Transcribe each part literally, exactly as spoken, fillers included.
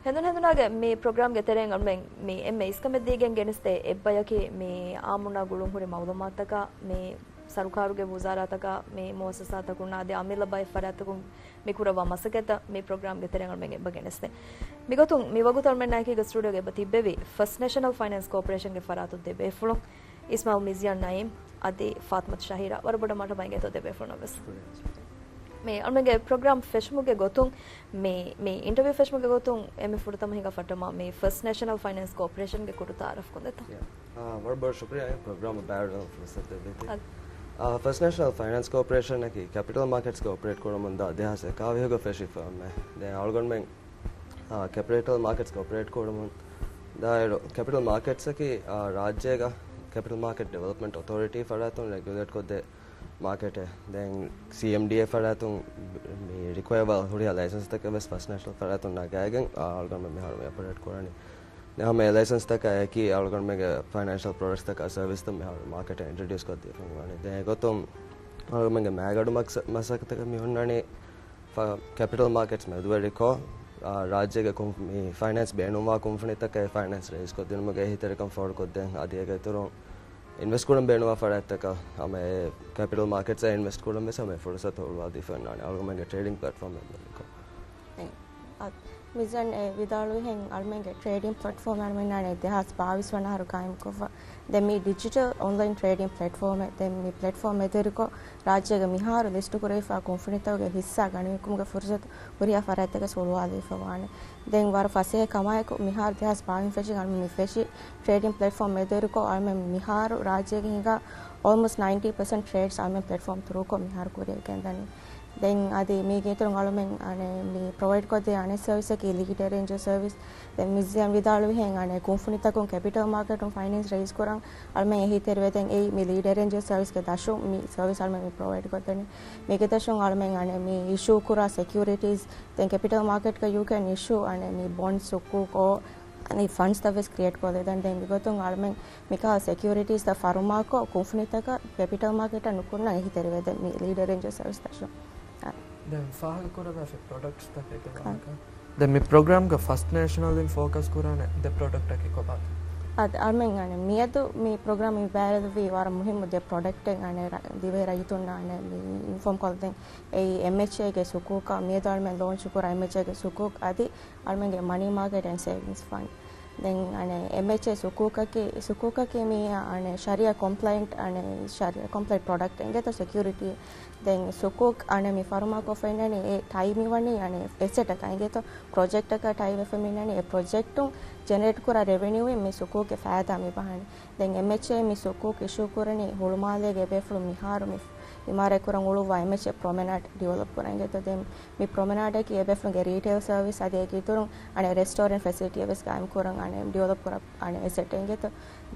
ހެނދުން ހެނދުނާގެ މި ޕްރޮގްރާމްގެ ތެރެއިން އަޅުމެން މި އެންމެ އިސްކަމެއް ދީގެން ގެނެސްދޭ އެއްބަޔަކީ މި އާއްމުންނާ ގުޅުން ހުރި މައުލޫމާތުތަކާ މި ސަރުކާރުގެ ވުޒާރާތަކާ މި މުއައްސަސާތަކުންނާ އަދި އަމިއްލަ ބައެއް ފަރާތްތަކުން މި ކުރައްވާ މަސައްކަތްތައް މި ޕްރޮގްރާމްގެ ތެރެއިން އަޅުމެން އެބަ ގެނެސްދޭ. މިގޮތުން މި ވަގުތު އަޅުމެންނާއެކީގަ ސްޓޫޑިއޯގަ އެބަ ތިއްބެވި ފަސްޓް ނޭޝަނަލް ފައިނޭންސް ކޯޕަރޭޝަންގެ ފަރާތުން ދެ ބޭފުޅުން އިސްމާއިލް މިޒްޔާން ނައީމް އަދި ފާތިމަތު ޝަހީރާ. ވަރަށް ބޮޑަށް މަރުޙަބާ އިނގޭތޯ ދެ ބޭފުޅުންނަށް ވެސް. މި އަޅުމެންގެ ޕްރޮގްރާމް ފެށުމުގެ ގޮތުން މި، މި އިންޓަވިއު ފެށުމުގެ ގޮތުން އެންމެ ފުރަތަމަ ހިނގާ ފައްޓަމާ މި ފަސްޓް ނޭޝަނަލް ފައިނޭންސް ކޯޕަރޭޝަންގެ ކުޑަ ތައާރަފް ކޮށްދޭތޯ. ޔާ. އާ، ވަރަށް ބޮޑަށް ޝުކުރިއްޔާ ޕްރޮގްރާމަށް ބައިވެރިވުމަށް ފުރުސަތު ދެއްވީތީ. އަދި. އާ، ފަސްޓް ނޭޝަނަލް ފައިނޭންސް ކޯޕަރޭޝަނަކީ ކެޕިޓަލް މާކެޓްސްގެ އޮޕަރޭޓް ކުރަމުންދާ ދެހާސް އެކާވީހުގަ ފެށި ފާމެއް. ދެން އަޅުގަނޑުމެން، އާ، ކެޕިޓަލް މާކެޓްސްގެ އޮޕަރޭޓް ކުރަމުން ދާއިރު، ކެޕިޓަލް މާކެޓްސަކީ، އާ، ރާއްޖޭގަ ކެޕިޓަލް މާކެޓް ޑިވެލޮޕްމަންޓް އޮތޯރިޓީ ފަރާތުން ރެގިއުލޭޓް ކޮށްދޭ މާކެޓެއް. ދެން ސީއެމްޑީއޭ ފަރާތުން މި ރިކޮޔަރ ވާ ހުރިހާ ލައިސަންސްތަކެއް ވެސް ފަސްޓް ނޭޝަނަލް ފަރާތުން ނަގައިގެން، އާ، އަޅުގަނޑުމެން މިހާރު މި އޮޕަރޭޓް ކުރަނީ. ދެން ހަމަ އެ ލައިސަންސްތަކާ އެކީ އަޅުގަނޑުމެންގެ ފައިނޭންޝަލް ޕްރޮޑަކްޓްސްތަކާ ސަރވިސްތައް މިހާރު މާކެޓަށް އިންޓްރޮޑިއުސް ކޮށްދީފަ ވާނީ. ދެން އެގޮތުން އަޅުގަނޑުމެންގެ މައިގަނޑު މަސައްކަތަކަށް މި ހުންނަނީ ފަ-، ކެޕިޓަލް މާކެޓްސް މެދުވެރިކޮށް، އާ، ރާއްޖޭގެ ކުން-، މި ފައިނޭންސް ބޭނުންވާ ކުންފުނިތަކަށް އެ ފައިނޭންސް ރައީސްކޮށްދިނުމުގެ އެހީތެރިކަން ފޯރުކޮށްދޭން. އަދި އޭގެއިތުރުން އިންވެސްޓް ކުރަން ބޭނުންވާ ފަރާތްތަކަށް ހަމަ އެ ކެޕިޓަލް މާކެޓްސްއަށް އިންވެސްޓް ކުރަން ވެސް ހަމަ އެ ފުރުސަތު ހުޅުވާދީފަ އޮންނާނެ އަޅުގަނޑުމެންގެ ޓްރޭޑިން ޕްލެޓްފޯމް މެދުވެރިކޮށް. އެ، އަ، މިޒާން އެ ވިދާޅުވިހެން އަޅުމެންގެ ޓްރޭޑިން ޕްލެޓްފޯމް އަޅުމެންނާނެ ދެހާސް ބާވީސް ވަނަ އަހަރު ގާއިމްކޮށްފަ. ދެން މީ ޑިޖިޓަލް އޮންލައިން ޓްރޭޑިން ޕްލެޓްފޯމެއް. ދެން މި ޕްލެޓްފޯމް މެދުވެރިކޮށް ރާއްޖޭގެ މިހާރު ލިސްޓު ކުރެވިފާ ކުންފުނިތަކުގެ ހިއްސާ ގަނެވިކުމުގެ ފުރުސަތު ހުރިހާ ފަރާތްތަކަށް ހުޅުވާލެވިފަ ވާނެ. ދެން ވަރަށް ފަސޭހަ ކަމާއެކު މިހާރު ދެހާސް ބާވީސް ފެށިގެން އަޅުމެން މި ފެށި ޓްރޭޑިން ޕްލެޓްފޯމް މެދުވެރިކޮށް އަޅުމެން މިހާރު ރާއްޖޭގެ ހިނގާ އޯލްމޯސްޓް ނައިންޓީ ޕަސެންޓް ޓްރޭޑްސް އަޅުމެން ޕްލެޓްފޯމް ތުރޫކޮށް މިހާރު ކުރިއަށް ގެންދަނީ. ދެން އަދި މީގެ އިތުރުން އަޅުމެން އަނެއް މި ޕްރޮވައިޑް ކޮށްދޭ އަނެއް ސަރވިސަކީ ލީޑް އެރޭންޖަރ ސަރވިސް. ދެން މިޒްޔާން ވިދާޅުވިހެން އަނެއް ކުންފުނިތަކުން ކެޕިޓަލް މާކެޓުން ފައިނޭންސް ރައީސް ކުރަން އަޅުމެން އެހީތެރިވެދެން އެއީ މި ލީޑް އެރޭންޖަރ ސަރވިސްގެ ދަށުން މި ސަރވިސް އަޅުމެން މި ޕްރޮވައިޑް ކޮށްދެނީ. މީގެ ދަށުން އަޅުމެން އަނެއް މި އިޝޫ ކުރާ ސެކިއުރިޓީސް ދެން ކެޕިޓަލް މާކެޓްގަ ޔޫ ކެން އިޝޫ އަނެއް މި ބޮންޑް ސުކޫކޯ އަނެއް ފަންޑްސްތައް ވެސް ކްރިއޭޓް ކޮށްލެދަން. ދެން މިގޮތުން އަޅުމެން މިކަހަލަ ސެކިއުރިޓީސްތައް ފަރުމާކޮށް ކުންފުނިތަކަށް ކެޕިޓަލް މާކެޓަށް ނުކުންނަން އެހީތެރިވެދެން މި ލީޑް އެރޭންޖަރ ސަރވިސް ދަށުން. އާ. ދެން ފާހަގަކުރައްވާފަ ޕްރޮޑަކްޓްސްތަކެއް ކަމަކަށް. ދެން މި ޕްރޮގްރާމްގަ ފަސްޓް ނޭޝަނަލް އިން ފޯކަސް ކުރާނެ ދެ ޕްރޮޑަކްޓަކީ ކޮބާތަ؟ އަދި އަޅުމެން އަނެއް މިއަދު މި ޕްރޮގްރާމް މި ބައިވެރިވި ވަރަށް މުހިއްމު ދެ ޕްރޮޑަކްޓެއް އަނެއް ރަ-، ދިވެހި ރައްޔިތުންނާ އަނެއް މި އިންފޯމް ކޮށްދެން. އެއީ އެމްއެޗްއޭގެ ސުކޫކާ މިއަދު އަޅުމެން ލޯންޗު ކުރާ އެމްއެޗްއޭގެ ސުކޫކް އަދި އަޅުމެންގެ މަނީ މާކެޓް އެންޑް ސޭވިންގްސް ފަންޑް. ދެން އަނެއް އެމްއެޗްއޭ ސުކޫކަކީ، ސުކޫކަކީ މީ އަނެއް ޝަރީއާ ކޮމްޕްލައިންޓް، އަނެއް ޝަރީއާ ކޮމްޕްލައިންޓް ޕްރޮޑަކްޓް އިނގޭތޯ ސެކިއުރިޓީ. ދެން ސުކޫކް އަނެއް މި ފަރުމާކޮށްފަ އިންނަނީ އެ ޓައި މިވަނީ އަނެއް އެސެޓަކަށް އިނގޭތޯ ޕްރޮޖެކްޓަކަށް ޓައިވެފަ މި އިންނަނީ އެ ޕްރޮޖެކްޓުން ޖެނެރޭޓް ކުރާ ރެވެނިއުއިން މި ސުކޫކްގެ ފައިދާ މި ބަހަނީ. ދެން އެމްއެޗްއޭ މި ސުކޫކް އިޝޫ ކުރަނީ ހުޅުމާލޭގެ އެބޭފުޅުން މިހާރު މި އިމާރާތް ކުރަން އުޅުއްވާ އެމްއެޗްއޭ ޕްރޮމެނާޑް ޑިވެލޮޕް ކުރަން އިނގޭތޯ. ދެން މި ޕްރޮމެނާޑަކީ އެބޭފުޅުންގެ ރީޓެއިލް ސަރވިސް އަދި އޭގެ އިތުރުން އަނެއް ރެސްޓޯރެންޓް ފެސިލިޓީއެއް ވެސް ގާއިމް ކުރަން އަނެއް ޑިވެލޮޕް ކުރާ އަނެއް އެސެޓް އިނގޭތޯ.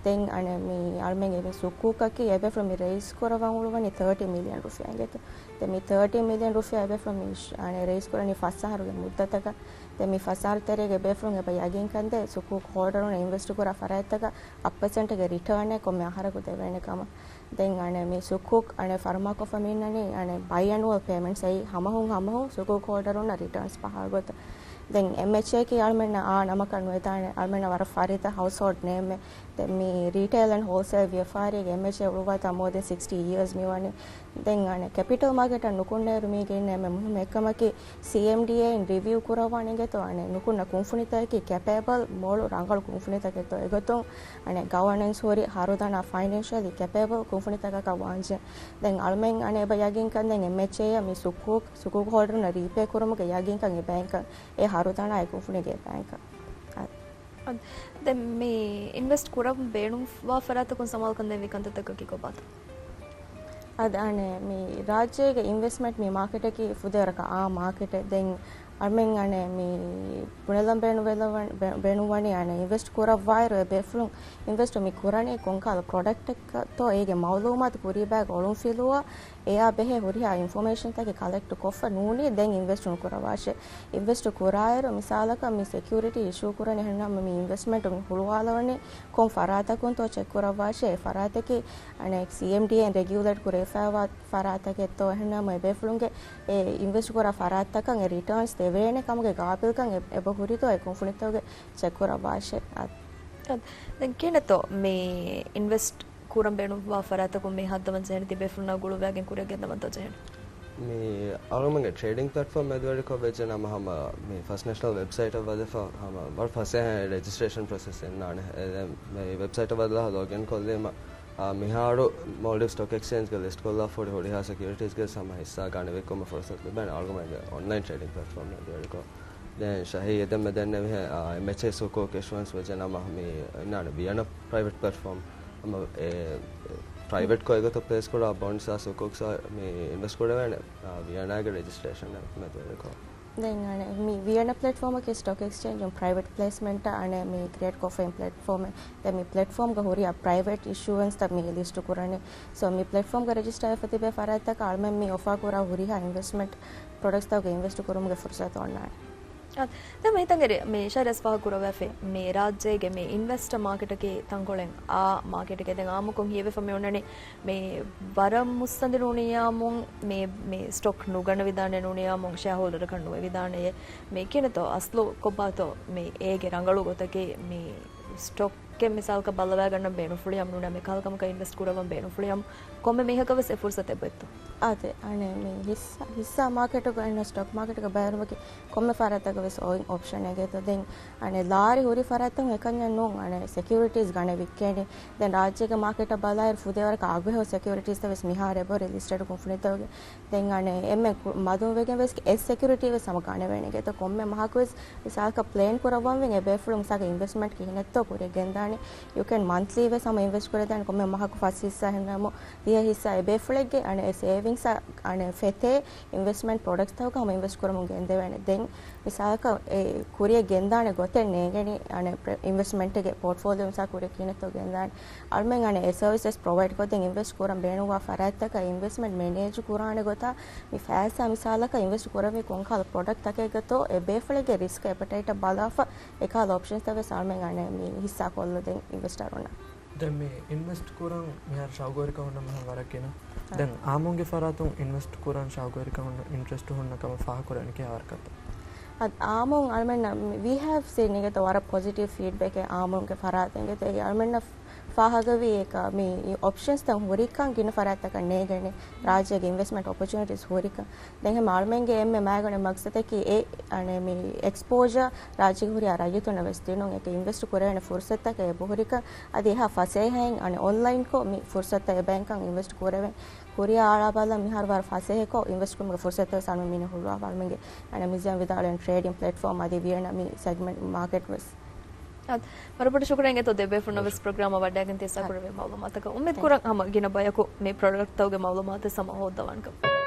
ދެން އަނެއް މި އަޅުމެންގެ މި ސުކޫކަކީ އެބޭފުޅުން މި ރައީސް ކުރައްވަން އުޅުއްވަނީ ތާޓީ މިލިއަން ރުފިޔާ އިނގޭތޯ. ދެން މި ތާޓީ މިލިއަން ރުފިޔާ އެބޭފުޅުން މި ޝް-، އަނެއް ރައީސް ކުރަނީ ފަސް އަހަރުގެ މުއްދަތަކަށް. ދެން މި ފަސް އަހަރު ތެރޭގަ އެބޭފުޅުން އެބަ ޔަގީންކަންދޭ ސުކޫކް ހޯލްޑަރުންނަށް އިންވެސްޓް ކުރާ ފަރާތްތަކަށް އަށް ޕަސެންޓްގެ ރިޓާނެއް ކޮންމެ އަހަރަކު ދެވޭނެ ކަމަށް. ދެން އަނެއް މި ސުކޫކް އަނެއް ފަރުމާކޮށްފަ މި އިންނަނީ އަނެއް ބައިއެނުއަލް ޕޭމެންޓްސް އެއީ ހަމަހުން ހަމަހުން ސުކޫކް ހޯލްޑަރުންނަށް ރިޓާންސް ފަހާ ގޮތަށް. ދެން އެމްއެޗްއޭއަކީ އަޅުމެންނަށް އާ ނަމަކަށް ނުވެދާނެ އަޅުމެންނަށް ވަރަށް ފަރިތަ ހައުސްހޯލްޑް ނޭމެއް. ދެން މި ރީޓެއިލް އެންޑް ހޯލްސޭލް ވިޔަފާރީގެ އެމްއެޗްއޭ އުޅުއްވާތާ މޯ ދެން ސިކްސްޓީ އިޔާސް މިވަނީ. ދެން އަނެއް ކެޕިޓަލް މާކެޓަށް ނުކުންނޭރު މީގެ އިންނަ އެންމެ މުހިއްމު އެއްކަމަކީ ސީއެމްޑީއޭއިން ރިވިއު ކުރައްވާނެ އިނގޭތޯ އަނެއް ނުކުންނަ ކުންފުނިތަކަކީ ކެޕޭބަލް މޮޅު ރަނގަޅު ކުންފުނިތަކެއްތޯ. އެގޮތުން އަނެއް ގަވަނަންސް ހުރި ހަރުދަނާ ފައިނޭންޝަލީ ކެޕޭބަލް ކުންފުނިތަކަކަށް ވާންޖެ. ދެން އަޅުމެން އަނެއް އެބަ ޔަގީންކަން ދެން އެމްއެޗްއޭއަށް މި ސުކޫކް، ސުކޫކް ހޯލްޑަރުންނަށް ރީޕޭ ކުރުމުގެ ޔަގީންކަން އެ ބޭންކަށް، އެ ހަރުދަނާ އެ ކުންފުނީގެ ބޭންކަށް. އަ-، އަ-، ދެން މި އިންވެސްޓް ކުރަން ބޭނުންވާ ފަރާތަކުން ސަމާލުކަން ދޭން ވިކަންތައްތަކަކީ ކޮބާތަ؟ އަދި އަނެއް މި ރާއްޖޭގެ އިންވެސްޓްމަންޓް މި މާކެޓަކީ ފުދޭވަރަކަށް އާ މާކެޓެއް. ދެން އަޅުމެން އަނެއް މި ބުނެލަން ބޭނުންވެލަވަން-، ބޭ-، ބޭނުންވަނީ އަނެއް އިންވެސްޓް ކުރައްވާއިރު އެ ބޭފުޅުން އިންވެސްޓް މި ކުރަނީ ކޮންކަހަލަ ޕްރޮޑަކްޓެއްތޯ އޭގެ މައުލޫމާތު ކުރީބައިގަ އޮޅުންފިލުވާ އެއާ ބެހޭ ހުރިހާ އިންފޮމޭޝަންތަކެއް ކަލެކްޓް ކޮށްފަ ނޫނީ ދެން އިންވެސްޓް ނުކުރައްވާށޭ. އިންވެސްޓް ކުރާއިރު މިސާލަކަށް މި ސެކިއުރިޓީ އިޝޫ ކުރަނީ އެހެންނަމަ މި އިންވެސްޓްމަންޓު މި ހުޅުވާލަވަނީ ކޮން ފަރާތަކުންތޯ ޗެކް ކުރައްވާށޭ. އެ ފަރާތަކީ އަނެއް ސީއެމްޑީއޭއިން ރެގިއުލޭޓް ކުރެވިފައިވާ ފަރާތަކެއްތޯ އެހެންނަމަ އެބޭފުޅުންގެ އެ އިންވެސްޓް ކުރާ ފަރާތްތަކަށް އެ ރިޓާންސް ދޭ ވޭނެ ކަމުގެ ގާބިލްކަން އެ-، އެބަ ހުރިތޯ އެ ކުންފުނިތަކުގެ ޗެކް ކުރައްވާށޭ. އަ-، އަ-، ދެން ކިހިނެއްތޯ މި އިންވެސްޓް ކުރަން ބޭނުންވާ ފަރާތަކުން މި ހައްދަވަން ޖެހެނީ ތިބޭފުޅުންނާ ގުޅުވައިގެން ކުރިއަށް ގެންދަވަންތޯ ޖެހެނީ؟ މި އަޅުގަނޑުމެންގެ ޓްރޭޑިން ޕްލެޓްފޯމް މެދުވެރިކޮށް ވެއްޖެ ނަމަ ހަމަ މި ފަސްޓް ނޭޝަނަލް ވެބްސައިޓަށް ވަދެފަ ހަމަ ވަރަށް ފަސޭހައިން ރެޖިސްޓްރޭޝަން ޕްރޮސެސް އިންނާނެ. އެ، މި ވެބްސައިޓަށް ވަދެލާ ލޮގްއިން ކޮށްލީމަ، އާ، މިހާރު މޯލްޑިވްސް ސްޓޮކް އެކްސްޗޭންޖްގެ ލިސްޓް ކޮށްލާފަ ހުރި ހުރިހާ ސެކިއުރިޓީސްގެ ހަމަ ހިއްސާ ގާނެވި ކޮންމެ ފުރުސަތު ލިބޭނެ އަޅުގަނޑުމެންގެ އޮންލައިން ޓްރޭޑިން ޕްލެޓްފޯމް މެދުވެރިކޮށް. ދެން ޝަހީ އެދެން މެދެންނެވިހެ، އާ، އެމްއެޗްއޭ ސުކޫކް އިޝުއަންސް ވެއްޖެ ނަމަ މި އިންނާނެ ވިޔަނަ ޕްރައިވެޓް ޕްލެޓްފޯމް. ހަމަ އެ ޕްރައިވެޓް ކޮށް އެގޮތަށް ޕްލޭސް ކުރާ ބޮންޑްސް އާ ސުކޫކްސް މި އިންވެސްޓް ކުރެވޭނެ، އާ، ވިޔަނާގެ ރެޖިސްޓްރޭޝަން މެދުވެރިކޮށް. ދެން އަނެއް މި ވިޔަނަ ޕްލެޓްފޯމަކީ ސްޓޮކް އެކްސްޗޭންޖުން ޕްރައިވެޓް ޕްލޭސްމެންޓަށް އަނެއް މި ކްރިއޭޓް ކޮށްފައި ޕްލެޓްފޯމެއް. ދެން މި ޕްލެޓްފޯމްގަ ހުރި ޕްރައިވެޓް އިޝުއަންސްތައް މި ލިސްޓު ކުރަނީ. ސޯ މި ޕްލެޓްފޯމްގަ ރެޖިސްޓާ ވެފަ ތިބޭ ފަރާތްތަކަށް އަޅުމެން މި އޮފާ ކުރާ ހުރިހާ އިންވެސްޓްމަންޓް ޕްރޮޑަކްޓްސްތަކުގެ އިންވެސްޓް ކުރުމުގެ ފުރުސަތު އޮންނާނެ. އާ، ދެން މި ހިތަށް އެރި މި ޝަރީސް ފާހަގަ ކުރައްވާފައި މި ރާއްޖޭގެ މި އިންވެސްޓަރ މާކެޓަކީ ތަންކޮޅެއް އާ މާކެޓެކޭ. ދެން އާއްމުކޮށް ހިޔެވެފަ މި އޮންނަނީ މި ވަރަށް މުއްސަނދި ނޫނިޔާމުން މި، މި ސްޓޮކް ނުގަނެވިދާނެ ނޫނިޔާމުން ޝެއާހޯލްޑަރަކަށް ނުވެވިދާނެޔޭ. މި ކިހިނެއްތޯ އަސްލު ކޮބާތޯ މި އޭގެ ރަނގަޅު ގޮތަކީ މި ސްޓޮކް ކެއް މިސާލަކަށް ބައްލަވާގަންނަން ބޭނުންފުޅިއަމް ނޫނާ މި ކަހަލަ ކަމަކަށް އިންވެސްޓް ކުރައްވަން ބޭނުންފުޅިއަމް ކޮންމެ މީހަކަށް ވެސް އެ ފުރުސަތު އެބައޮތްތޯ؟ އާދެ، އަނެއް މި ހިއްސާ، ހިއްސާ މާކެޓުގަ އިންނަ ސްޓޮކް މާކެޓުގަ ބައިވެރިވުމަކީ ކޮންމެ ފަރާތަކަށް ވެސް އޮތް އޮޕްޝަނެއް ގެތޯ. ދެން އަނެއް ލާރި ހުރި ފަރާތަކުން އެކަންޏެއް ނޫން. އަނެއް ސެކިއުރިޓީސް ގަނެ ވިއްކޭނެ. ދެން ރާއްޖޭގެ މާކެޓަށް ބަލާއިރު ފުދޭވަރަކަށް އަގުހެޔޮ ސެކިއުރިޓީސްތައް ވެސް މިހާރު އެބަހުރި ލިސްޓެޑް ކުންފުނިތަކުގެ. ދެން އަނެއް އެންމެ ކު-، މަދުން ވެގެން ވެސް އެ ސެކިއުރިޓީ ވެސް ހަމަ ގަނެވޭނެ ގެތޯ. ކޮންމެ މަހަކު ވެސް މިސާލަކަށް ޕްލޭން ކުރައްވަން ވެ އެ ބޭފުޅުން މިސާލަކަށް އިންވެސްޓްމަންޓް ކިހިނެއްތޯ ކުރިއަށް ގެންދާނެ. ޔޫ ކެން މަންތްލީ ވެސް ހަމަ އިންވެސްޓް ކުރެވިދާނެ. ކޮންމެ މަހަކު ފަސް ހިއްސާ ހިންނަމު ދިހަ ހިއްސާ އެ ބޭފުޅެއްގެ އަނެއް އެ ސޭވިންގްސް އަނެއް ފެތޭ އިންވެސްޓްމަންޓް ޕްރޮޑަކްޓްތަކުގަ ހަމަ އިންވެސްޓް ކުރަމުން ގެންދެވޭނެ. ދެން މިސާލަކަށް އެ ކުރިއަށް ގެންދާނެ ގޮތެއް ނޭނގެނީ، އަނެއް ޕްރެ-، އިންވެސްޓްމަންޓެއްގެ ޕޯޓްފޯލިއޯ މިސާލަކަށް ކުރިއަށް ކިހިނެއްތޯ ގެންދާނެ. އަޅުމެން އަނެއް އެ ސަރވިސް ވެސް ޕްރޮވައިޑް ކޮށްދޭން އިންވެސްޓް ކުރަން ބޭނުންވާ ފަރާތްތަކަށް އިންވެސްޓްމަންޓް މެނޭޖް ކުރާނެ ގޮތާ މި ފައިސާ މިސާލަކަށް އިންވެސްޓް ކުރެވޭ ކޮންކަހަލަ ޕްރޮޑަކްޓްތަކެއްގަތޯ އެ ބޭފުޅެއްގެ ރިސްކް އެޕެޓައިޓަށް ބަލާފަ އެކަހަލަ އޮޕްޝަންސްތައް ވެސް އަޅުމެން އަނެއް މި ހިއްސާ ކޮށްލަ ދެން އިންވެސްޓަރުންނަށް. ދެން މި އިންވެސްޓް ކުރަން މިހާރު ޝައުގުވެރިކަން ހުންނަ މިހާރު ވަރަށް ގިނަ. އަ. ދެން އާއްމުންގެ ފަރާތުން އިންވެސްޓް ކުރަން ޝައުގުވެރިކަން ހުންނަ އިންޓްރެސްޓް ހުންނަ ކަމަށް ފާހަގަކުރަނީ ކިހާ ވަރަކަށްތޯ؟ އަދި އާއްމުން އަޅުމެންނަށް ވީ ހޭވް ސީން އިނގޭތޯ ވަރަށް ޕޮޒިޓިވް ފީޑްބެކެއް އާއްމުންގެ ފަރާތުން އިނގޭތޯ. އެ އަޅުމެންނަށް ފާހަގަވީ އެކަ މި އޮޕްޝަންސްތައް ހުރިކަން ގިނަ ފަރާތްތަކަށް ނޭނގެނީ ރާއްޖޭގެ އިންވެސްޓްމަންޓް އޮޕޮޗުނިޓީސް ހުރިކަން. ދެން ހަމަ އަޅުމެންގެ އެންމެ މައިގަނޑު މަގްސަދަކީ އެ އަނެއް މި އެކްސްޕޯޖާ ރާއްޖޭގެ ހުރިހާ ރައްޔިތުންނަށް ވެސް ދިނުން. އެކަ އިންވެސްޓް ކުރެވޭނެ ފުރުސަތުތަކެއް އެބަހުރިކަން އަދި އެހާ ފަސޭހައިން އަނެއް އޮންލައިންކޮށް މި ފުރުސަތުތައް އެބައިންކަން އިންވެސްޓް ކުރެވެން. ކުރިއަށް އަޅާ ބަލާ މިހާރު ވަރަށް ފަސޭހަކޮށް އިންވެސްޓް ކުރުމުގެ ފުރުސަތު ވެސް އަޅުމެން މިނެ ހުޅުވާފަ އަޅުމެންގެ އަނެއް މިޒާން ވިދާޅުވި ޓްރޭޑިން ޕްލެޓްފޯމް އަދި ވިޔަނަ މި ސެގްމެންޓް މާކެޓް ވެސް. އަދި ވަރަށް ބޮޑަށް ޝުކުރިއްޔާ އިނގޭތޯ ދެބޭފުޅުންނަށް ވެސް ޕްރޮގްރާމަށް ވަޑައިގެން ތި ހިއްސާ ކުރެވޭ މައުލޫމާތަކަށް. އުއްމީދު ކުރަން ހަމަ ގިނަ ބަޔަކު މި ޕްރޮޑަކްޓްތަކުގެ މައުލޫމާތެއް ހަމަ ހޯއްދަވާނެކަން.